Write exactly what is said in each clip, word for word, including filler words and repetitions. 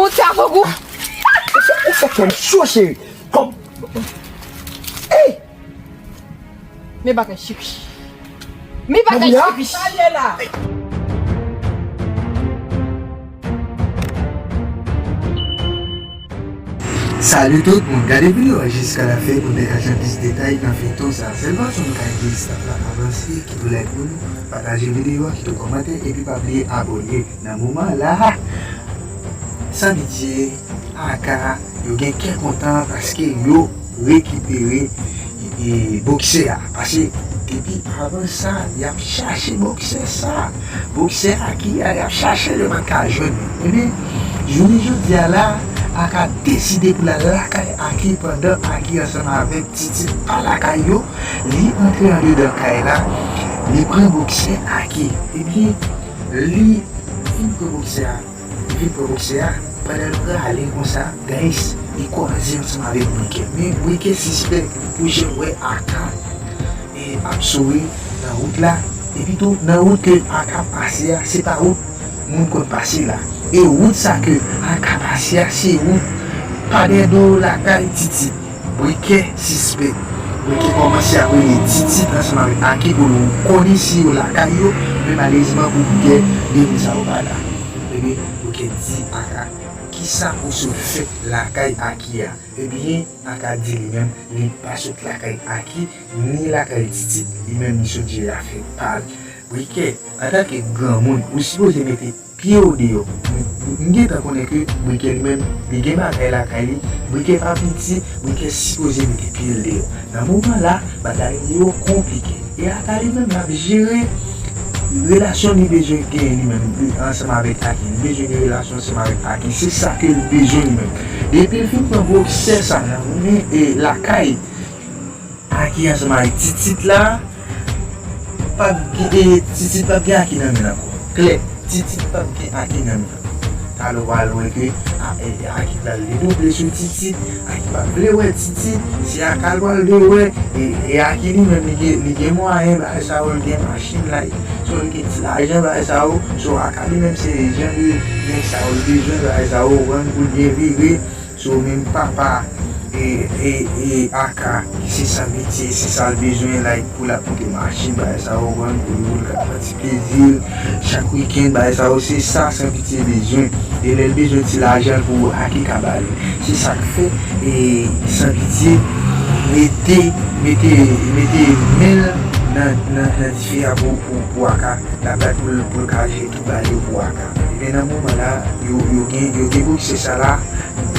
Ou ti avogou. Ou fè kè m cho, cheri. Kòm. Ey! Men bagay cheri. Men bagay cheri. Pale la. Salut tout moun, gade videyo a jiska la fen pou n te ka jwenn plis detay nan feyton sa. Sèl fason nou ka ede staff la avanse, kite yon like pou nou, pataje videyo a, kite yon kòmantè, epi pa bliye abòne. Nan moman la, San Pitye, Aka, yo gen kè kontan paske yo rekipere, e, boksè a. Paske depi avan sa, y ap chache boksè sa. Boksè Aki a, y ap chache l, yo pa t ka jwenn li. Ebyen, jounen jodi a la, Aka deside pou l al lakay Aki pandan Aki ansanm avèk Titi pa lakay yo. Li antre andedan kay la, li pran boksè Aki. Ebyen, li fin pran boksè a. Li vin pran boksè a, pandan l prale konsa, guys, li kwaze ansanm avèk Brikè. Men Brikè sispèk pou jan l wè Aka, e, ap souri nan wout la. Epi tou, nan wout ke Aka pase a, se pa wout moun konn pase la. E wout sa ke Aka pase a, se wout pa dèyè do lakay Titi. Brikè sispèk. Brikè kòmanse ap rele Titi ansanm avèk Aki pou l konnen si yo lakay yo, men malerezman pou Brikè, de moun sa yo pa la. Ebyen, Brikè di Aka, kisa ou sot fè lakay Aki a? Ebyen, Aka di li menm, li pa sot lakay Aki, ni lakay Titi, li menm li sot jere afè pa l. Brikè, antanke granmoun, ou sipoze mete pye w deyò. M, m gentan konnen ke Brikè li menm, li gen bagay lakay li. Brikè pa piti, Brikè sipoze mete pye l deyò. Nan moman la, bagay yo konplike. E Aka li menm l ap jere relasyon li bezwen gen li menm, li ansanm avèk Aki. Li bezwen gen relasyon ansanm avèk Aki. Se sa ke li bezwen li menm. Depi l fin pran boksè sa nan men, e, lakay Aki ansanm avèk Titit la, p ap gen, e, Titit p ap gen Aki nan men l ankò. Klè, Titit p ap gen Aki nan men l ankò. Talè w pral wè ke, a, e, Aki pral redouble sou Titit, Aki p ap vle wè Titit, se Aka l pral vle wè, e, e Aki li menm li gen, li gen mwayen bagay sa yo, li gen machin la, so li gen ti lajan bagay sa yo, so Aka li menm se jan de nèg sa yo, li bezwen bagay sa yo, rann pou l byen vire. So, menm papa, e, e, e, Aka, ki se San Pitye, se sa l bezwen, like, pou l ap monte machin, bagay sa yo, rann pou l, pou l ka pran ti plezi l, chak wikenn, bagay sa yo, se sa San Pitye bezwen. E lè l bezwen ti lajan l pou Aki ka ba li. Se sa k fè, e, San Pitye mete, mete, mete men l nan, nan, nan dife a pou, pou, pou Aka. L ap bat pou l, pou l ka jere tout bagay yo pou Aka. Ebyen, nan moman la, yo, yo gen, yo gen boksè sa la,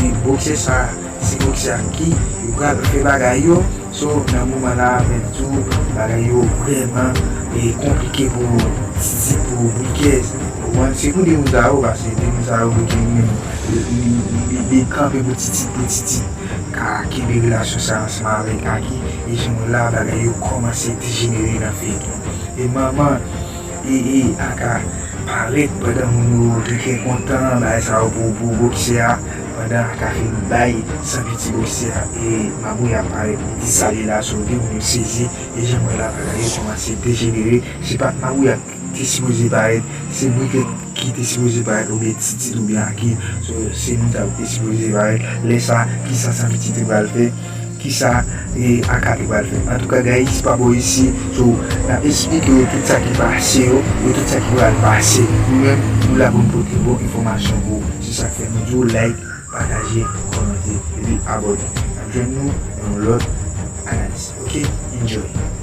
e boksè sa, se boksè a ki yo pral fè bagay yo. So, nan moman la, menm tou, bagay yo vrèman, e, konplike pou Titi, pou Brikè. Ou konprann? Se pou de moun sa yo, paske de moun sa yo, Brikè li menm, li, li, li, li kanpe pou Titi, pou Titi ka kenbe relasyon sa ansanm avèk Aki. E jan w wè la, bagay yo kòmanse dejenere nan feyton. E manman, e, e, Aka parèt pandan moun yo te fè kontan, bagay sa yo pou, pou boksè a, pandan Aka fin bay San Pitye boksè a, e Mabouya parèt, li di sa li la, so de moun yo sezi, e jan w wè la, bagay yo kòmanse dejenere, se pa t Mabouya ki te sipoze parèt, se Brikè ki te sipoze parèt, oubyen Titit, oubyen Aki, so, se moun sa yo ki te sipoze parèt, lè sa, kisa San Pitye te pral fè? Kisa, e, Aka te pral fè? Antouka, guys, pa bò isi, so, n ap esplike yo tout sa ki pase yo, e tout sa ki pral pase. Nou menm, nou la pou n pote bon enfòmasyon pou ou. Se sa k fè nou di w like, pataje, kòmante, epi abòne. N ap jwenn nou nan yon lòt analiz. Ok? Enjoy!